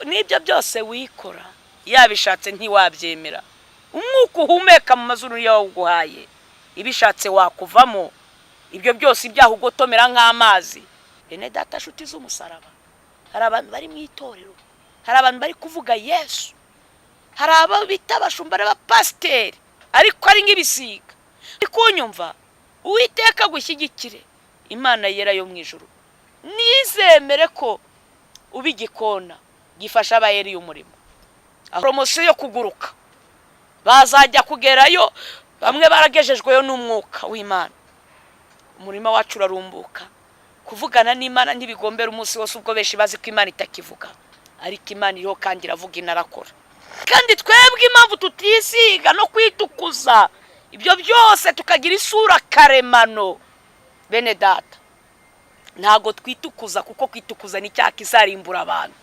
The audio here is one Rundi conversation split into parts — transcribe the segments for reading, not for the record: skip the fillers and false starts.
N'ibyo byose wikora, yabishatse ntiwabyemera. Umwuka uhumeka mu mazuru yawuguhaye, ibishatse wakuvamo. Ibyo byose, ibyaha ugotomera nk'amazi. Bene data, nshuti z'umusaraba, hari abantu bari mu itorero, hari abantu bari kuvuga Yesu, hari abo bita abashumba n'abapasiteri, ariko ari nk'ibisiga. Uri kunyumva? Uwiteka agushyigikire. Imana yera yo mu ijuru nizemere ko uba igikona gifasha abayeri umurimo. Poromosiyo yo kuguruka bazajya kugerayo, bamwe baragejejweyo n'umwuka w'Imana. Umurima wacu urarumbuka. Kuvugana n'Imana ntibigombera umunsi wose, ubwo benshi bazi ko Imana itakivuga, ariko Imana iriho kandi iravuga, inarakora. Kandi twebwe impamvu tutisiga no kwitukuza ibyo byose, tukagira isura karemano, bene data, ntabwo twitukuza kuko kwitukuza ni icyaha kizarimbura abantu.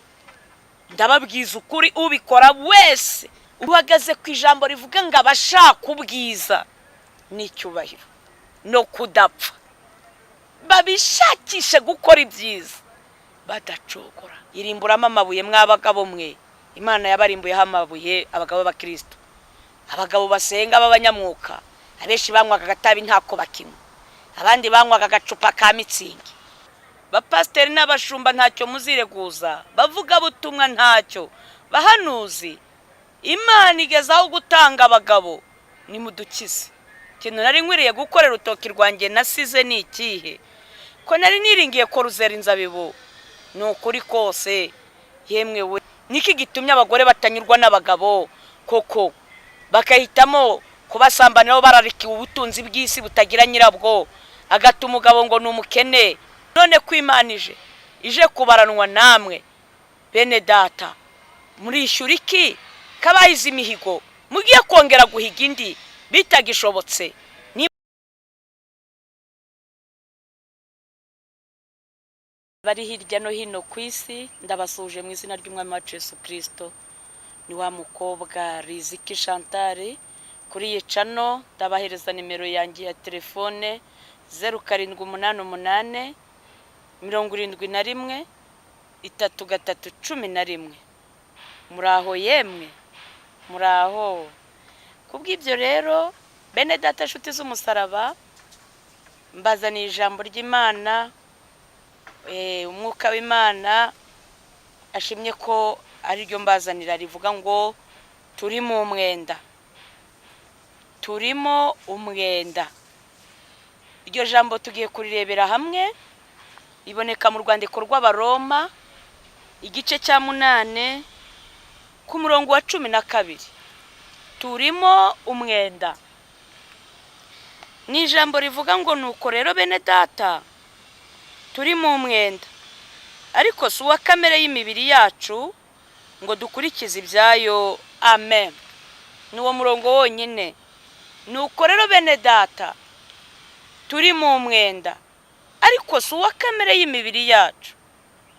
Ndababwiza ukuri, ubikora wese uhagaze ku ijambo rivuga ngo abashaka ubwiza n'icyubahiro no kudapfa babishakishe gukora ibyiza badacogora. Irimburamo amabuye mw'abagabo mwe. Imana yabarimbuyeho amabuye, abagabo b'abakristo, abagabo basenga b'abanyamwuka. Abenshi banywaga agatabi ntako bakinywa, abandi banywaga agacupa ka mitsingi. Bapasiteri n'abashumba, ntacyo muzireguza. Bavugabutumwa, ntacyo. Bahanuzi, Imana igezaho gutanga abagabo. Nimudukize. Ikintu nari nkwiriye gukorera urutoki rwanjye nasize ni ikihe, ko nari niringiye ko ruzera inzabibu? Ni ukuri kose, yemwe we, niki gitumye abagore batanyurwa n'abagabo koko, bakahitamo kubasambaniraho, bararikiwe ubutunzi bw'isi butagira nyirabwo, agata umugabo ngo ni umukene? None ko Imana ije kubaranwa namwe, bene data, murishyura iki kabahize imihigo mugiye kongera guhiga indi bitagishobotse? Bari hirya no hino ku isi, ndabasuhuje mu izina ry'Umwami wacu Yesu Kirisito. Ni wa mukobwa Riziki Chantal kuri iyi channel. Ndabahereza nimero yanjye ya telefone: 0788 71 33 11. Muraho yemwe, muraho. Kubw'ibyo rero, bene data, inshuti z'umusaraba, mbazaniye ijambo ry'Imana. Umwuka w'Imana ashimye ko ariryo mbazanira, rivuga ngo turi mu mwenda, turimo umwenda. Iryo jambo tugiye kurirebera hamwe, riboneka mu rwandiko rw'Abaroma, igice cya 8, ku murongo wa 12. Turimo umwenda ni ijambo rivuga ngo: "Nuko rero, bene data, turi mu mwenda, ariko si uwa kamere y'imibiri yacu, ngo dukurikize ibyayo." Amen. Ni uwo murongo wonyine. "Nuko rero, bene data, turi mu mwenda, ariko si uwa kamere y'imibiri yacu,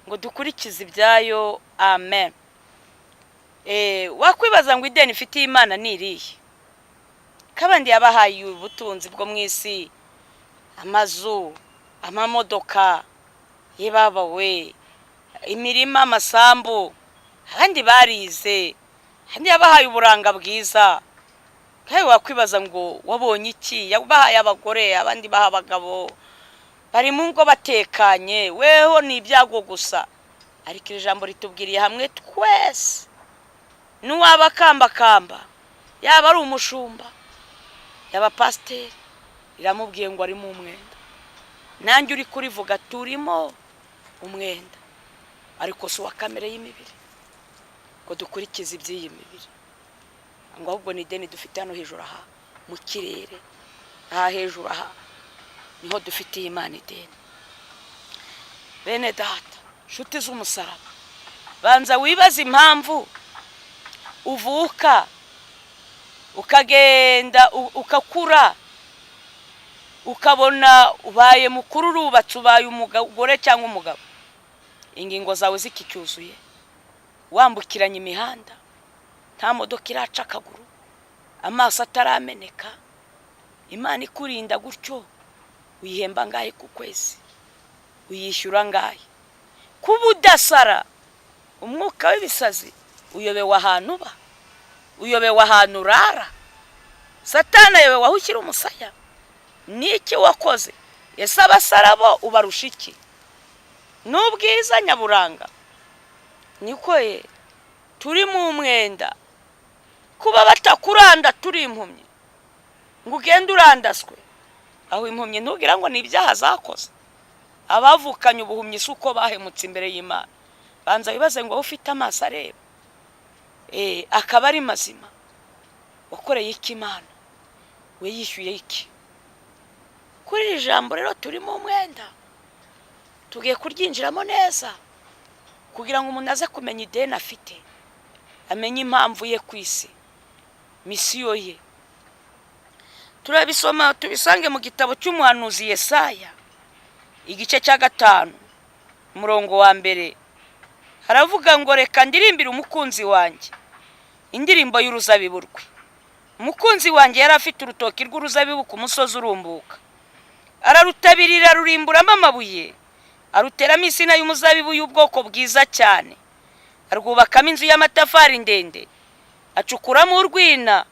ngo dukurikize ibyayo." Amen. Wakwibaza ngo ideni ifitiye Imana ni irihe, kabandi yabahaye ubutunzi bwo mu isi, amazu, amamodoka, ye baba we, imirima, amasambu, abandi barize, abandi yabahaye uburanga bwiza. Kandi wakwibaza ngo wabonye iki? Yabahaye abagore, abandi baha abagabo, bari mu ngo batekanye, weho ni ibyago gusa. Ariko iri jambo ritubwiriye hamwe twese, n'uwaba akambakamba, yaba ari umushumba, yaba pasiteri, riramubwiye ngo arimo umwenda. Nanjye uri kurivuga, turimo umwenda, ariko si uwa kamere y'imibiri, ngo dukurikize iby'iyi mibiri, ngo ahubwo ni ideni dufite hano hejuru aha mu kirere. Aha hejuru aha niho dufitiye Imana ideni. Bene data, nshuti z'umusaraba, banza wibaze impamvu uvuka, ukagenda, ukakura, ukabona ubaye mukuru, urubatse, ubaye umugore cyangwa umugabo, ingingo zawe zikicyuzuye, wambukiranya imihanda nta modoka iraca akaguru, amaso atarameneka, Imana ikurinda gutyo. Uyihemba angahe ku kwezi? Uyishyura angahe? Kuba udasara. Umwuka w'ibisazi uyobewe ahantu uba, uyobewe ahantu urara. Satani ayobewe aho ushyira umusaya. Niki wakoze? Ese abasarabo ubarusha iki? N'ubwiza nyaburanga niko ye turi mu mwenda. Kuba batakuranda turi impumyi ngo ugende urandaswe. Aho impumyi ntugira ngo ni ibyaha zakoze. Abavukanye ubuhumyi si uko bahemutse imbere y'Imana. Banza wibaze ngo wowe ufite amaso areba, akaba ari mazima, wakoreye iki Imana? We yishyuye iki? Kuri iri jambo rero turimo umwenda, tugiye kuryinjiramo neza kugira ngo umuntu aze kumenya ideni afite, amenye impamvu ye ku isi, mission ye. Turabisoma tubisange mu gitabo cy'umuhanuzi Yesaya, igice cya 5, umurongo wa 1. Haravuga ngo: "Reka ndirimbire umukunzi wanjye indirimbo y'uruzabibu rwe. Umukunzi wanjye yari afite urutoki rw'uruzabibu ku musozi urumbuka, ararutabirira, rurimburamo amabuye, aruteramo insina y'umuzabibu y'ubwoko bwiza cyane, arwubakamo inzu y'amatafari ndende, acukuramo urwina.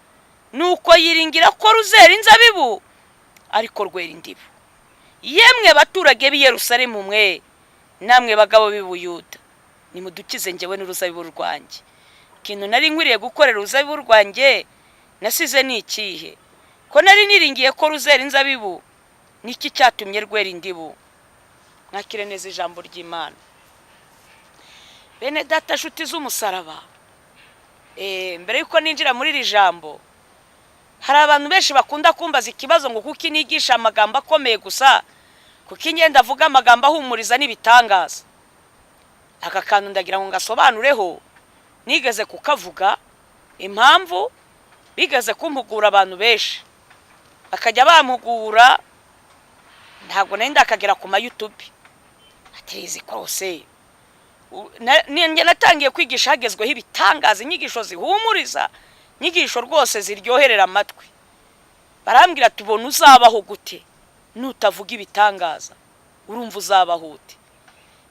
Nuko yiringira ko ruzera inzabibu, ariko rwera indibu. Yemwe baturage b'i Yerusalemu mwe, namwe bagabo b'i Buyuda, nimudukize njyewe n'uruzabibu rwanjye. Ikintu nari nkwiriye gukorera uruzabibu rwanjye nasize ni ikihe? Ko nari niringiye ko ruzera inzabibu, niki cyatumye rwera indibu?" Mwakire neza ijambo ry'Imana, bene data, nshuti z'umusaraba. Mbere y'uko ninjira muri iri jambo, hari abantu benshi bakunda kumbaza ikibazo ngo kuki nigisha amagambo akomeye gusa, kuko ingenda avuga amagambo ahumuriza n'ibitangaza. Aka kantu ndagira ngo ngasobanureho, nigeze kukavuga. Impamvu bigeze kumpugura, abantu benshi bakajya bampugura, ntabwo nari ndakagera ku ma YouTube atirizi kose. Njye natangiye kwigisha hagezweho ibitangaza, inyigisho zihumuriza, inyigisho rwose ziryoherera amatwi. Barambwira, tubona uzabaho gute nutavuga ibitangaza? Urumva uzabaho ute?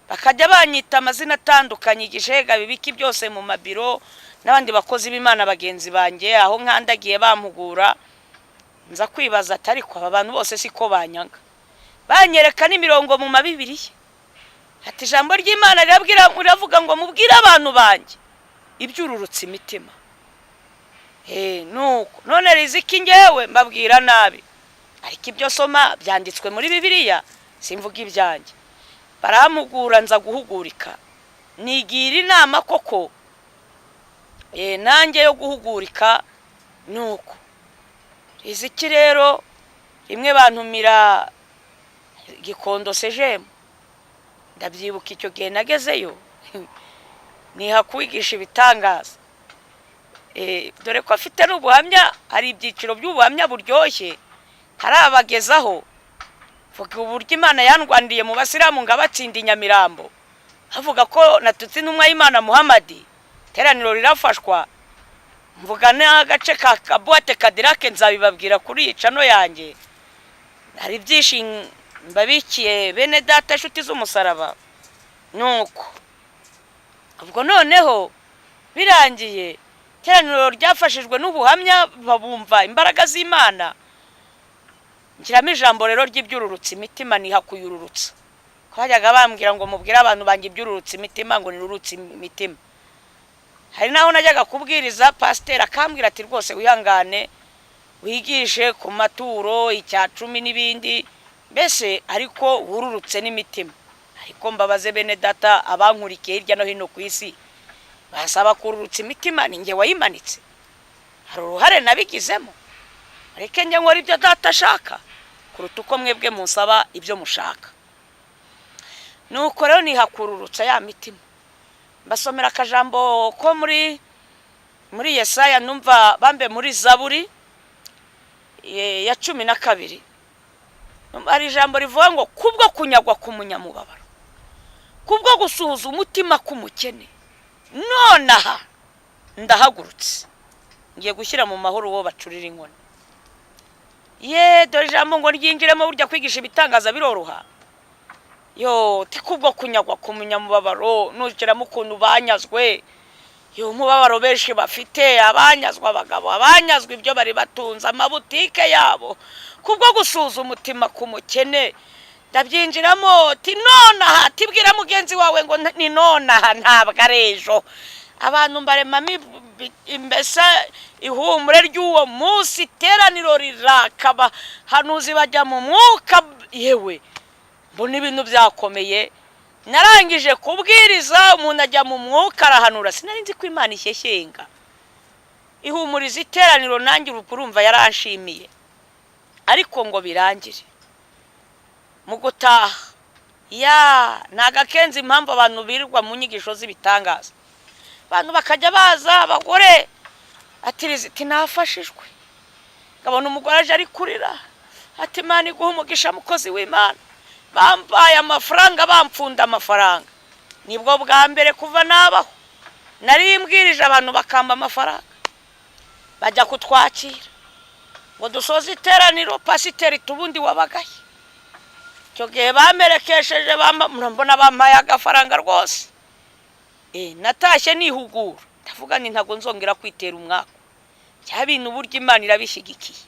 Bakajya banyita amazina atandukanye, igishega, bibiki byose mu mabiro n'abandi bakozi b'Imana bagenzi banjye aho nkandagiye bampugura. Nza kwibaza ati: "Ariko aba bantu bose siko banyaga?" Banyereka n'imirongo mu mabibiriya, ati: "Ijambo ry'Imana rirabwira, riravuga ngo mubwire abantu banjye ibyururutse imitima." Nuko none riziki ngewe mbabwira nabi, ariko ibyo soma byanditswe muri Bibiliya, simvuga ibyanjye. Barampugura, nza guhugurika, nigira inama koko nanjye yo guhugurika. Nuko riziki rero rimwe bantumira Gikondo sejemu. Ndabyibuka icyo gihe nagezeyo niha kwigisha ibitangaza, dore ko afite n'ubuhamya. Hari ibyiciro by'ubuhamya buryoshye ntarabagezaho. Vuga uburyo Imana yandwandiye mu basilamu ngo abatsinda i Nyamirambo, havuga ko natutse intumwa y'Imana Muhamadi, iteraniro rirafashwa. Mvuga n'agace ka kabuwate kadirake, nzabibabwira kuri iyi channel yanjye. Hari byinshi mbabikiye, bene data, inshuti z'umusaraba. Nuko ubwo noneho birangiye, iteraniro ryafashijwe n'ubuhamya, babumva imbaraga z'Imana. Nshyiramo ijambo rero ry'ibyururutsa imitima, niha kuyururutsa. Ko bajyaga bambwira ngo mubwire abantu banjye ibyururutsa imitima, ngo nirurutse imitima. Hari n'aho najyaga kubwiriza, pasiteri akambwira ati: "Rwose wihangane wigishe ku maturo, icya cumi n'ibindi mbese, ariko wururutse n'imitima." Ariko mbabaze, bene data, abankurikiye hirya no hino ku isi, basaba kururutsa imitima, ni njye wayimanitse? Hari uruhare nabigizemo? Reke njye nkora ibyo data ashaka kuruta uko mwebwe munsaba ibyo mushaka. Nuko rero nihakururutsa ya mitima, mbasomera akajambo ko muri Yesaya, numva bambe muri Zaburi ya 12. Hari ijambo rivuga ngo: "Kubwo kunyagwa k'umunyamubabaro, kubwo gusuhuza umutima k'umukene, nonaha ndahagurutse, ngiye gushyira mu mahoro uwo bacurira inkoni." Ye, dore ijambo ngo ryinjiremo. Burya kwigisha ibitangaza biroroha. Yo, tikubwo kunyagwa ku munyamubabaro, nugeramo ukuntu banyazwe. Yo, umubabaro benshi bafite, abanyazwa abagabo, abanyazwa ibyo bari batunze, amabutike yabo, kubwo gusuza umutima ku mukene. Ndabyinjiramo, ti nonaha, tibwira mugenzi wawe ngo ni nonaha, ntabwo ari ejo. Abantu mbaremamo mbese ihumure ry'uwo munsi. Iteraniro rirakaba, hanuzi bajya mu mwuka. Yewe, mbona ibintu byakomeye. Narangije kubwiriza, umuntu ajya mu mwuka, arahanura. Sinari nzi ko Imana ishyeshyenga ihumuriza iteraniro. Nanjye urumva yaranshimiye, ariko ngo birangire mu gutaha ya ntabwo akenze. Impamvu abantu birirwa mu nyigisho z'ibitangaza, abantu bakajya baza, abagore ati nafashijwe. Nkabona umugore aje ari kurira, ati: "Imana iguha umugisha, mukozi w'Imana, bambaye amafaranga, bamfunda amafaranga." Nibwo bwa mbere kuva nabaho nari mbwirije abantu bakamba amafaranga. Bajya kutwakira ngo dusoze iteraniro, pasiteri tubundi wabagaye icyo gihe bamerekesheje, mbona bampaye agafaranga rwose. Natashye nihugura, ndavuga ni ntabwo nzongera kwitera umwaka bya bintu. Uburyo Imana irabishyigikiye,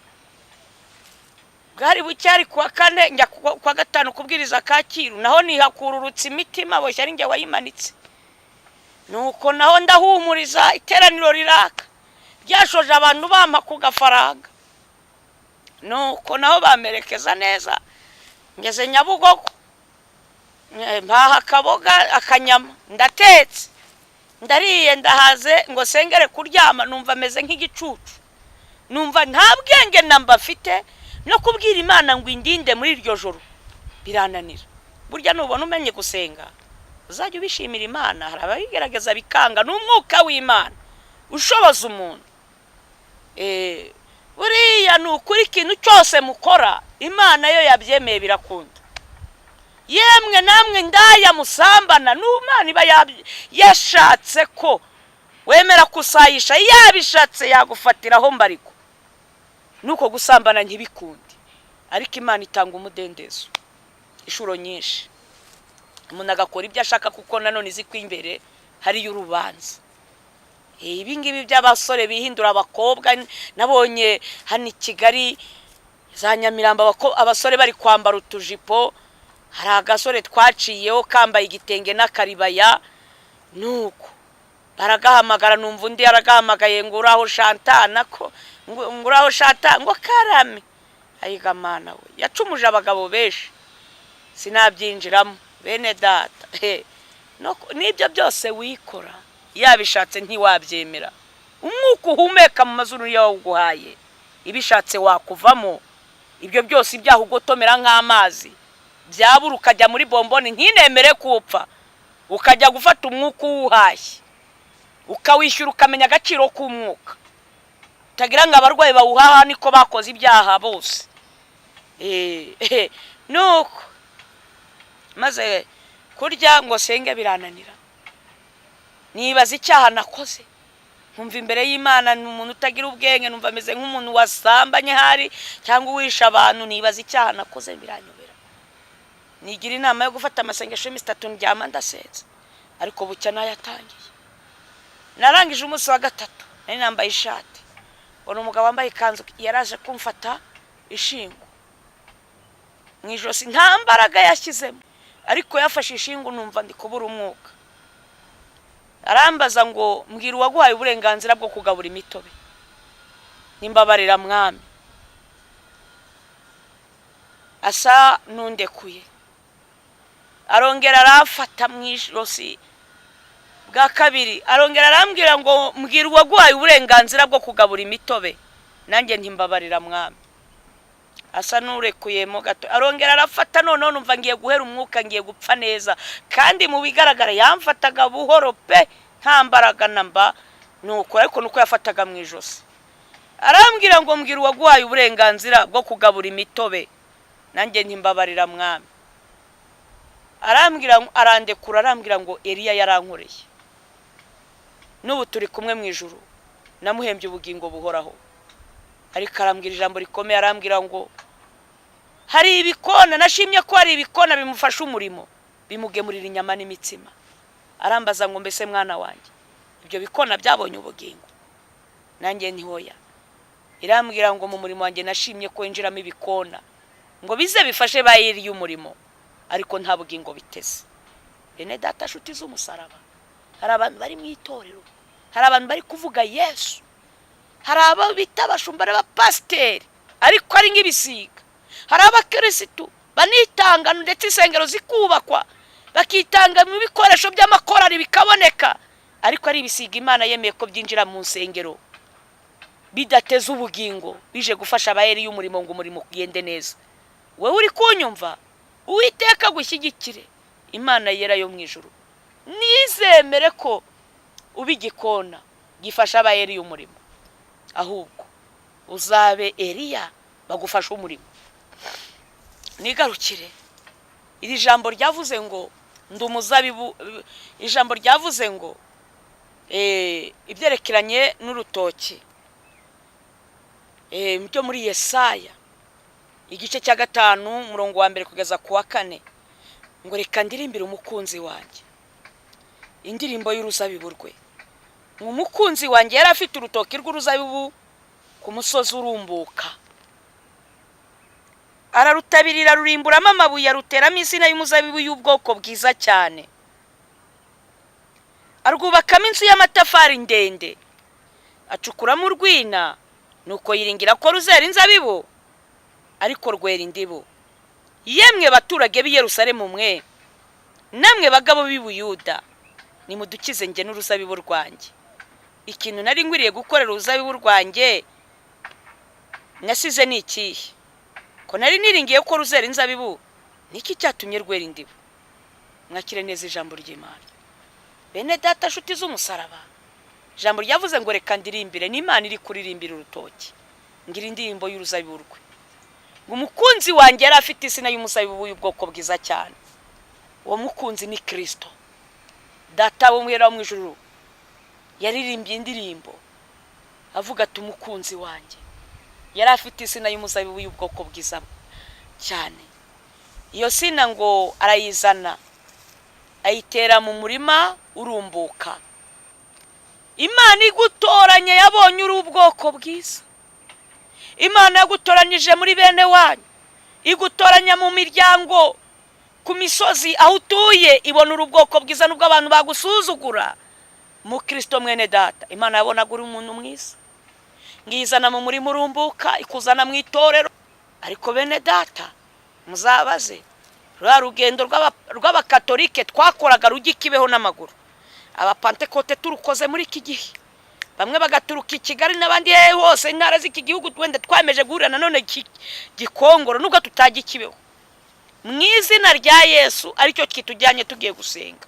bwari bucyari kuwa kane, njya kuwa gatanu kubwiriza Kacyiru, naho nihakururutse imitima, boshye ari njye wayimanitse. Nuko naho ndahumuriza, iteraniro riraka, ryashoje abantu bampa ku gafaranga. Nuko naho bamerekeza neza. Ngeze Nyabugogo, mpaha akaboga, akanyama, ndatetse, ndariye, ndahaze, ngo sengere kuryama, numva ameze nk'igicucu, numva nta bwenge namba mfite. No kubwira Imana ngo indinde muri iryo joro birananira. Burya nubona umenye gusenga, uzajya ubishimira Imana. Hari ababigerageza bikanga. Ni umwuka w'Imana ushoboza umuntu. Buriya ni ukuri, ikintu cyose mukora, Imana yo yabyemeye birakunda. Yemwe namwe ndaya musambana, n'Imana iba yashatse ko wemera kusayisha, yabishatse yagufatiraho mbariko, nuko gusambana ntibikunde. Ariko Imana itanga umudendezo inshuro nyinshi, umuntu agakora ibyo ashaka, kuko nanone izi ko imbere hariyo urubanza. Ibi ngibi by'abasore bihindura abakobwa, nabonye hano i Kigali za Nyamirambo abasore bari kwambara utujipo. Hari agasore twaciyeho kambaye igitenge n'akaribaya, nuko baragahamagara, numva undi yaragahamagaye ngo: "Uraho Shantana?" Ko ngo "Uraho Shanta?" Ngo: "Karame." Ayigamana we yacumuje abagabo benshi, sinabyinjiramo bene data. N'ibyo byose wikora, yabishatse ntiwabyemera. Umwuka uhumeka mu mazuru yawuguhaye, ibishatse wakuvamo. Ibyo byose, ibyaha ugotomera nk'amazi, byabura ukajya muri bomboni, ntinemere kupfa, ukajya gufata umwuka uwuhashye, ukawishyura, ukamenya agaciro k'umwuka. Utagira ngo abarwayi bawuhaha niko bakoze ibyaha bose. Nuko maze kurya ngo senge birananira, nibaza icyaha nakoze, nkumva imbere y'Imana ni umuntu utagira ubwenge, numva ameze nk'umuntu wasambanye hari cyangwa uwisha abantu. Nibaza icyaha nakoze biranyobera. Nigira inama yo gufata amasengesho y'iminsi 3, ndyama ndasenze, ariko bucya nayatangiye. Narangije umunsi wa gatatu, nari nambaye ishati, mbona umugabo wambaye ikanzu yaraje kumfata ishingu mu ijosi. Nta mbaraga yashyizemo, ariko yafashe ishingu, numva ndi kubura umwuka. Arambaza ngo: "Mbwira uwaguhaye uburenganzira bwo kugabura imitobe." Nimbabarira mwami. Asa n'undekuye, arongera aramfata mu ijosi bwa kabiri, arongera arambwira ngo: "Mbwira uwaguhaye uburenganzira bwo kugabura imitobe." Nanjye ntimbabarira mwami. Asa n'urekuyemo gato, arongera arafata. Noneho numva ngiye guhera umwuka, ngiye gupfa neza, kandi mu bigaragara yamfataga buhoro pe, nta mbaraga na mba. Nuko ariko nuko yafataga mu ijosi, arambwira ngo: "Mbwira uwaguhaye uburenganzira bwo kugabura imitobe." Nanjye ntimbabarira mwami. Arambwira, arandekura, arambwira ngo: "Eliya yarankoreye, n'ubu turi kumwe mu ijuru, namuhembye ubugingo buhoraho." Ariko arambwira ijambo rikomeye, arambwira ngo hari ibikona, nashimye ko hari ibikona bimufasha umurimo. Bimugemurira inyama n'imitsima. Arambaza ngo: "Mbese mwana wanjye, ibyo bikona byabonye ubugingo?" Nanjye ntihoya. Irambwira ngo: "Mu murimo wanjye nashimye ko winjiramo ibikona ngo bize bifashe ba y'umurimo, ariko nta bugingo biteze." Bene data, nshuti z'umusaraba, hari abantu bari mu itorero, hari abantu bari kuvuga Yesu, hari abo bita abashumba n'abapasiteri ariko ari nk'ibisiga, hari abakirisitu banitanga, ndetse insengero zikubakwa, bakitanga mu bikoresho by'amakorari bikaboneka, ariko ari ibisiga Imana yemeye ko byinjira mu nsengero bidateze ubugingo, bije gufasha abayeri y'umurimo ngo umurimo ugende neza. Wowe uri kunyumva, Uwiteka gushyigikire. Imana yera yo mu ijuru nizemere ko uba igikona gifasha abayeri y'umurimo, ahubwo uzabe Eriya bagufasha umurimo. Nigarukire iri jambo ryavuze ngo: "Ndi umuzabibu." Ijambo ryavuze ngo ibyerekeranye n'urutoki byo muri Yesaya igice cya 5, umurongo wa 1 kugeza ku wa 4, ngo: "Reka ndirimbire umukunzi wanjye indirimbo y'uruzabibu rwe. Umukunzi wanjye yari afite urutoki rw'uruzabibu ku musozi urumbuka. Ararutabirira, rurimburamo amabuye, aruteramo insina y'umuzabibu y'ubwoko bwiza cyane, arwubakamo inzu y'amatafari ndende, acukuramo urwina. Nuko yiringira ko ruzera inzabibu, ariko rwera indibu. Yemwe baturage b'i Yerusalemu mwe, namwe bagabo b'i Buyuda, nimudukize njye n'uruzabibu rwanjye. Ikintu nari nkwiriye gukorera uruzabibu rwanjye nasize ni ikihe? Ko nari niringiye ko ruzera inzabibu, niki cyatumye rwera indibu?" Mwakire neza ijambo ry'Imana, bene data, nshuti z'umusaraba. Ijambo ryavuze ngo: "Reka ndirimbire." N'Imana iri kuririmbira urutoki, ngira indirimbo y'uruzabibu rwe, ngo: "Umukunzi wanjye yari afite insina y'umuzabibu y'ubwoko bwiza cyane." Uwo mukunzi ni Kirisito. Data w'umwera wo mu ijuru yaririmbye indirimbo avuga ati: "Umukunzi wanjye yari afite insina y'umuzabibu y'ubwoko bwiza cyane." Iyo sina ngo arayizana, ayitera mu murima urumbuka. Imana igutoranye yabonye uri ubwoko bwiza. Imana yagutoranyije muri bene wanyu, igutoranya mu miryango, ku misozi aho utuye, ibona uri ubwoko bwiza nubwo abantu bagusuzugura. Mu Kirisito, mwene data, Imana yabonaga uri umuntu mwiza, ngizana mu murima urumbuka, ikuzana mu itorero. Ariko bene data, muzabaze ruriya rugendo rw'abakatolike twakoraga rujya i Kibeho n'amaguru, abapantekote turukoze muri iki gihe, bamwe bagaturuka i Kigali n'abandi hehe hose, intara z'iki gihugu, wenda twameje guhurira nanone Gikongoro, nubwo tutajya i Kibeho mu izina rya Yesu, aricyo kitujyanye, tugiye gusenga,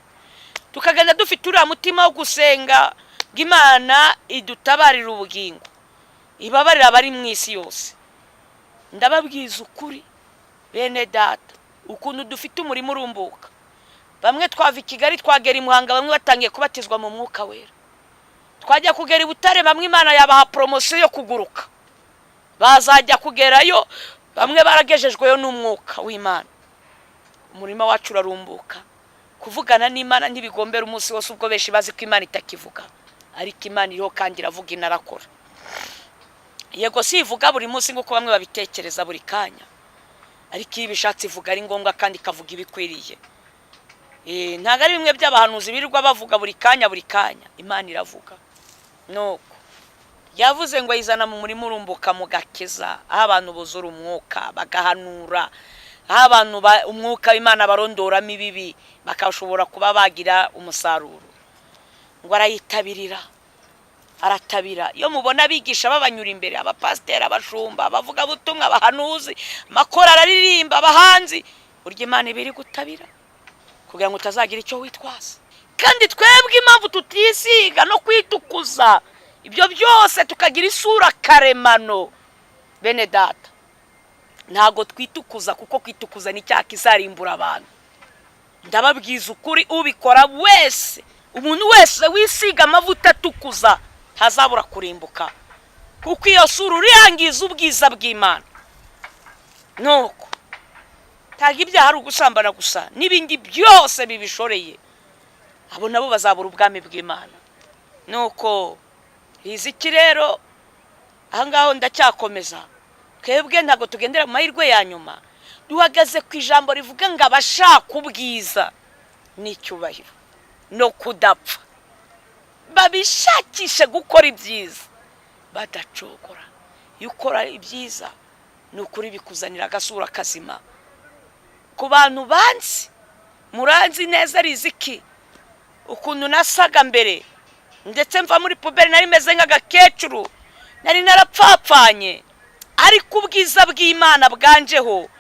tukagenda dufite uriya mutima wo gusenga ngo Imana idutabarire ubugingo, ibabarira abari mu isi yose. Ndababwiza ukuri, bene data, ukuntu dufite umurimo urumbuka, bamwe twava i Kigali twagera i Muhanga, bamwe batangiye kubatizwa mu Mwuka Wera. Twajya kugera i Butare, bamwe Imana yabaha poromosiyo yo kuguruka, bazajya kugerayo bamwe baragejejweyo n'umwuka w'Imana. Umurima wacu urarumbuka. Kuvugana n'Imana ntibigombera umunsi wose, ubwo benshi bazi ko Imana itakivuga, ariko Imana iriho kandi iravuga, inarakora. Yego, si ivuga buri munsi nk'uko bamwe babitekereza, buri kanya, ariko iyo ibishatse ivuga ari ngombwa kandi ikavuga ibikwiriye. Ntabwo ari bimwe by'abahanuzi birirwa bavuga buri kanya buri kanya. Imana iravuga. Nuko yavuze ngo ayizana mu murima urumbuka, mu gakiza, aho abantu buzura umwuka bagahanura, aho abantu umwuka w'Imana barondoramo ibibi, bakashobora kuba bagira umusaruro. Ngo arayitabirira, aratabira. Iyo mubona abigisha babanyura imbere, abapasiteri, abashumba, abavugabutumwa, abahanuzi, amakoro araririmba, abahanzi, burya Imana iba iri gutabira kugira ngo utazagira icyo witwaza. Kandi twebwe impamvu tutisiga no kwitukuza ibyo byose, tukagira isura karemano, bene data, ntabwo twitukuza kuko kwitukuza ni icyaha kizarimbura abantu. Ndababwiza ukuri, ubikora wese, umuntu wese wisiga amavuta atukuza, ntazabura kurimbuka, kuko iyo sura uriyangiza ubwiza bw'Imana. Nuko Ntabwo ibyaha ari ugusambana gusa, n'ibindi byose bibishoreye. Abo nabo bazabura ubwami bw'Imana. Nuko riziki rero ahangaho ndacyakomeza. Twebwe ntabwo tugendera mu mahirwe ya nyuma, duhagaze ku ijambo rivuga ngo abashaka ubwiza n'icyubahiro no kudapfa babishakishe gukora ibyiza badacogora. Iyo ukora ibyiza, ni ukuri bikuzanira agasura kazima. Ku bantu banzi, muranzi neza Riziki, ukuntu nasaga mbere, ndetse mva muri poubelle nari meze nk'agakecuru, nari narapfapfanye. Ariko ubwiza bw'Imana bwanjeho,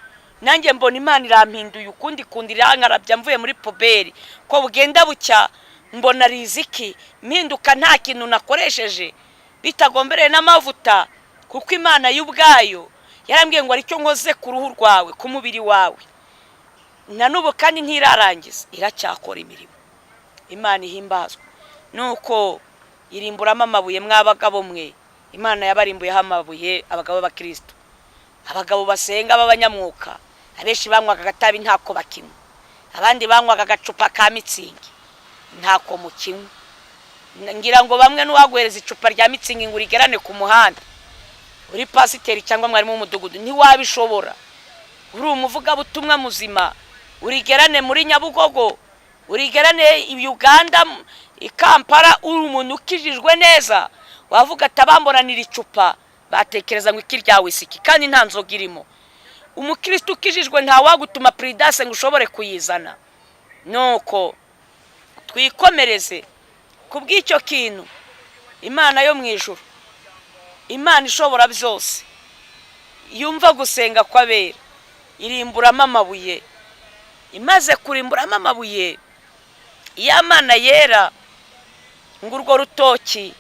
nanjye mbona Imana irampinduye ukundi kundi, irankarabya mvuye muri poubelle. Ko bugenda bucya mbona Riziki mpinduka, nta kintu nakoresheje bitagombereye n'amavuta, kuko Imana y'ubwayo yarambwiye ngo aricyo nkoze ku ruhu rwawe, ku mubiri wawe. Na n'ubu kandi ntirarangiza, iracyakora imirimo. Imana ihimbazwa. Nuko irimburamo amabuye. Mw'abagabo mwe, Imana yabarimbuyeho amabuye. Abagabo b'abakirisitu, abagabo basenga b'abanyamwuka, abenshi banywaga agatabi ntako bakinywa, abandi banywaga agacupa ka Mützig ntako mukinywa. Ngira ngo bamwe n'uwaguhereza icupa rya Mützig ngo urigerane ku muhanda, uri pasiteri cyangwa mwarimu w'umudugudu, ntiwabishobora. Uri umuvugabutumwa muzima, urigerane muri Nyabugogo, urigerane Uganda, i Kampala, uri umuntu ukijijwe neza, wavuga ati abamboranira icupa batekereza ngo iki rya whisky, kandi nta nzoga irimo. Umukristo ukijijwe ntawagutuma Prudence ngo ushobore kuyizana. Nuko twikomereze ku bw'icyo kintu. Imana yo mu ijuru, Imana ishobora byose, yumva gusenga kw'abera, irimburamo amabuye. Imaze kurimburamo amabuye, ya Mana yera, ngo urwo rutoki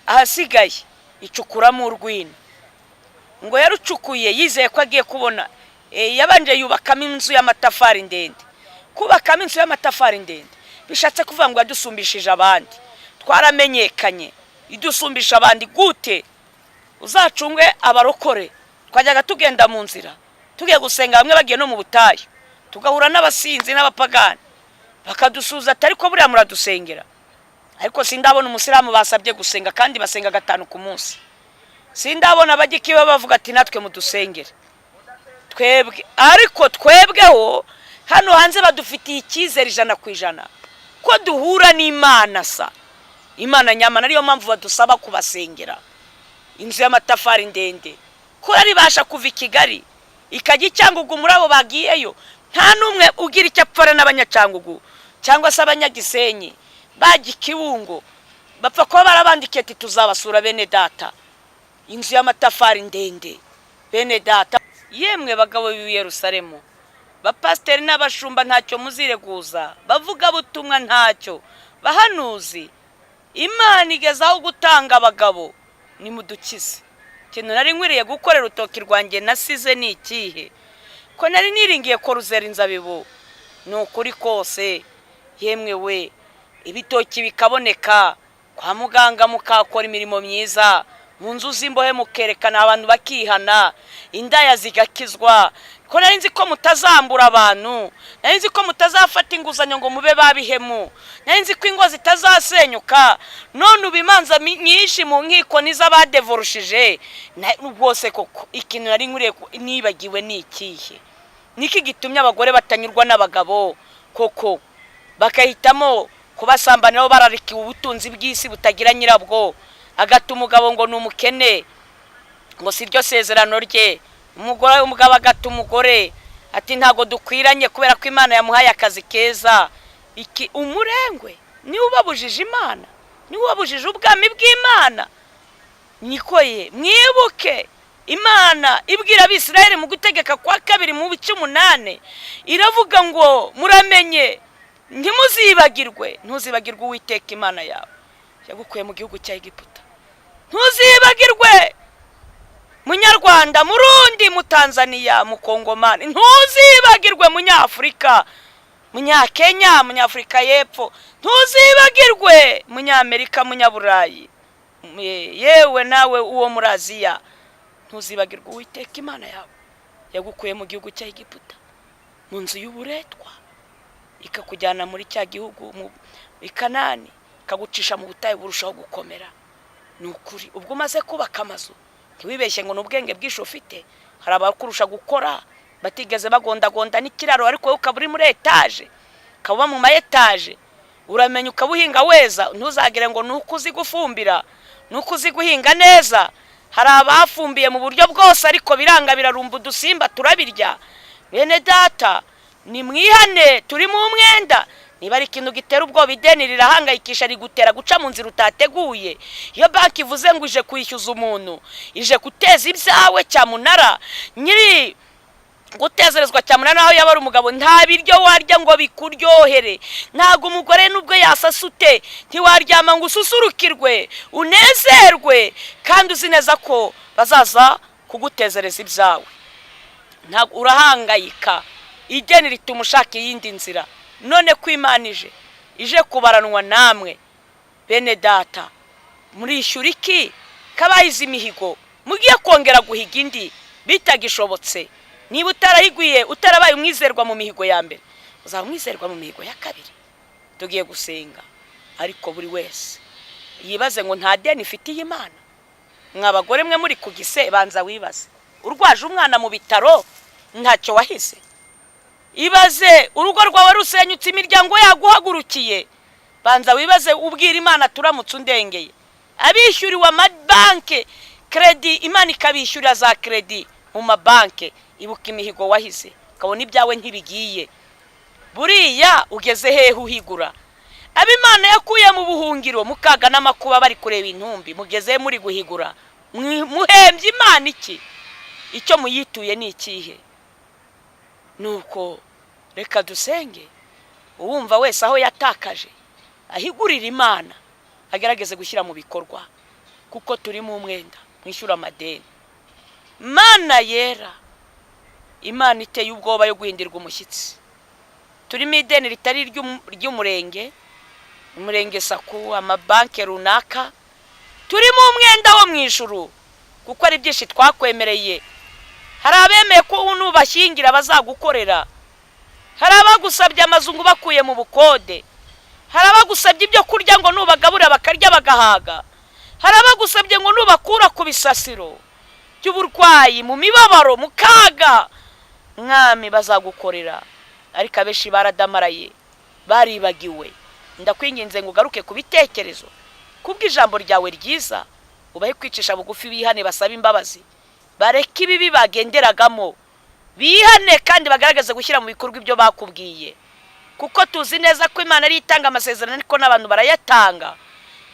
ahasigaye icukuramo urwina. Ngo yarucukuye yizeye ko agiye kubona. Yabanje yubakamo inzu y'amatafari ndende. Kubakamo inzu y'amatafari ndende bishatse kuvuga ngo yadusumbishije abandi, twaramenyekanye. Idusumbisha abandi gute? Uzacunge abarokore, twajyaga tugenda mu nzira tugiye gusenga, bamwe bagiye no mu butayu, tugahura n'abasinzi n'abapagani bakadusuza ati: "Ariko buriya muradusengera?" Ariko sindabona umusilamu basabye gusenga, kandi basenga gatanu ku munsi. Sindabona abagikiba bavuga ati: "Natwe mudusengere twebwe." Ariko twebweho hano hanze badufitiye icyizere 100% ko duhura n'Imana sa Imana nyamana, ariyo mpamvu badusaba kubasengera. Inzu y'amatafari ndende ko yaribasha kuva i Kigali ikajya i Cyangugu, muri abo bagiyeyo nta n'umwe ugira icyo apfana n'Abanyacangugu cyangwa se Abanyagisenyi bajya i Kibungo, bapfa kuba barabandikiye ati: "Tuzabasura bene data." Inzu y'amatafari ndende, bene data. Yemwe bagabo b'i Yerusalemu, bapasiteri n'abashumba, ntacyo muzireguza, bavugabutumwa ntacyo, bahanuzi, Imana igezaho gutanga abagabo, nimudukize. Ikintu nari nkwiriye gukorera urutoki rwanjye nasize ni ikihe, ko nari niringiye ko ruzera inzabibu? Ni ukuri kose, yemwe we, ibitoki bikaboneka, kwa muganga mukakora imirimo myiza, mu nzu z'imbohe mukerekana abantu bakihana, indaya zigakizwa, ko nari nzi ko mutazambura abantu, nari nzi ko mutazafata inguzanyo ngo mube babihemu, nari nzi ko ingo zitazasenyuka, none ubu imanza nyinshi mu nkiko n'iz'abadevorushije rwose. Koko ikintu nari nkwiriye nibagiwe ni ikihe? Niki gitumye abagore batanyurwa n'abagabo koko, bakahitamo kubasambaniraho, bararikiwe ubutunzi bw'isi butagira nyirabwo? Agata umugabo ngo ni umukene, ngo si ryo sezerano rye. Umugore, umugabo agata umugore ati: "Ntabwo dukwiranye," kubera ko Imana yamuhaye akazi keza. Iki umurengwe niwe ubabujije Imana, niwe ubabujije ubwami bw'Imana. Niko ye, mwibuke Imana ibwira Abisirayeli mu Gutegeka kwa Kabiri mu bice 8, iravuga ngo: "Muramenye ntimuzibagirwe, ntuzibagirwe Uwiteka Imana yawe yagukuye mu gihugu cya Egiputa." Ntuzibagirwe, Munyarwanda, Murundi, Mutanzaniya, Mukongomani, ntuzibagirwe, Munyafurika, Munyakenya, Munyafurika y'Epfo, ntuzibagirwe, Munyamerika, Munyaburayi, yewe nawe uwo muri Aziya, ntuzibagirwe Uwiteka Imana yawe yagukuye mu gihugu cya Egiputa. Mu nzu y'uburetwa, ikakujyana muri cya gihugu i Kanani, ikagucisha mu butayu burushaho gukomera. Ni ukuri, ubwo umaze kubaka amazu, ntiwibeshye ngo ni ubwenge bwinshi ufite. Hari abakurusha gukora batigeze bagondagonda n'ikiraro, ariko wowe ukaba uri muri etaje, ukaba uba mu ma etaje. Uramenya ukaba uhinga weza, ntuzagire ngo ni uko uzi gufumbira, ni uko uzi guhinga neza. Hari abafumbiye mu buryo bwose, ariko biranga, birarumba, udusimba turabirya. Bene data, ni mwihane, turi mu mwenda. Niba ari ikintu gitera ubwoba, ideni rirahangayikisha, rigutera guca mu nzira utateguye. Iyo banki ivuze ngo ije kwishyuza umuntu, ije guteza ibyawe cyamunara, nyiri gutezerezwa cyamunara, naho yaba ari umugabo, nta biryo warya ngo bikuryohere. Ntabwo umugore nubwo yasasute, ntiwaryama ngo ususurukirwe, unezerwe, kandi uzi neza ko bazaza kugutezereza ibyawe. Ntabwo urahangayika. Ideni rituma ushaka iyindi nzira. None ko Imana ije kubaranwa namwe, bene data, murishyura iki? Kabahize imihigo, mugiye kongera guhiga indi bitagishobotse. Niba utarahiguye, utarabaye umwizerwa mu mihigo ya mbere, uzaba umwizerwa mu mihigo ya kabiri? Tugiye gusenga, ariko buri wese yibaze ngo: nta deni ifitiye Imana? Mwa bagore mwe muri ku gise, banza wibaze: urwaje umwana mu bitaro, ntacyo wahize? Ibaze urugo rwawe rusenyutse, imiryango yaguhagurukiye. Banza wibaze, ubwira Imana: turamutse undengeye. Abishyuriwe amabanke kredi, Imana ikabishyurira za kredi mu mabanke, ibuka imihigo wahize, ukabona ibyawe ntibigiye. Buriya ugeze hehe uhigura? Abo Imana yakuye mu buhungiro, mu kaga n'amakuba, bari kureba intumbi, mugeze muri guhigura? Muhembye Imana iki? Icyo muyituye ni ikihe? Nuko reka dusenge. Uwumva wese aho yatakaje ahigurira Imana, agerageze gushyira mu bikorwa, kuko turi mu mwenda. Mwishyura amadeni. Mana yera, Imana iteye ubwoba yo guhindirwa umushyitsi, turimo ideni ritari iry'umurenge, umurenge SACCO, amabanki runaka. Turimo umwenda wo mu ijuru, kuko ari byinshi twakwemereye. Hari abemeye ko nubashyingira bazagukorera, hari abagusabye amazu ngo ubakuye mu bukode, hari abagusabye ibyo kurya ngo nubagaburira bakarya bagahaga, hari abagusabye ngo nubakura ku bisasiro by'uburwayi, mu mibabaro, mu kaga, Mwami, bazagukorera. Ariko abenshi baradamaraye, baribagiwe. Ndakwinginze ngo ugaruke ku bitekerezo kubw'ijambo ryawe ryiza, ubahe kwicisha bugufi, bihane, basabe imbabazi, bareke ibibi bagenderagamo, bihane kandi bagaragaze gushyira mu bikorwa ibyo bakubwiye, kuko tuzi neza ko Imana ariyo itanga amasezerano, ariko n'abantu barayatanga.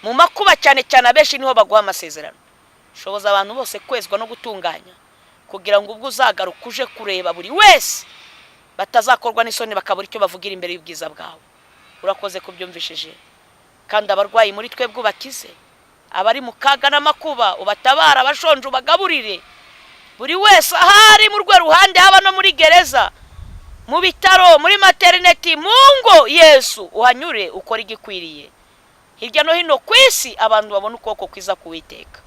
Mu makuba cyane cyane, abenshi niho baguha amasezerano. Shoboza abantu bose kwezwa no gutunganya, kugira ngo ubwo uzagaruka uje kureba buri wese, batazakorwa n'isoni bakabura icyo bavugira imbere y'ubwiza bwawe. Urakoze kubyumvishije. Kandi abarwayi muri twebwe ubakize, abari mu kaga n'amakuba ubatabara, abashonje ubagaburire. Buri wese ahari mu rwe ruhande, haba no muri gereza, mu bitaro, muri maternité, mu ngo, Yesu, uhanyure ukora igikwiriye. Hirya no hino ku isi abantu babona ukuboko kwiza k'Uwiteka.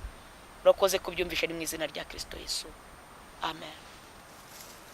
Urakoze kubyumvisha. Ni mu izina rya Kirisito Yesu, amen.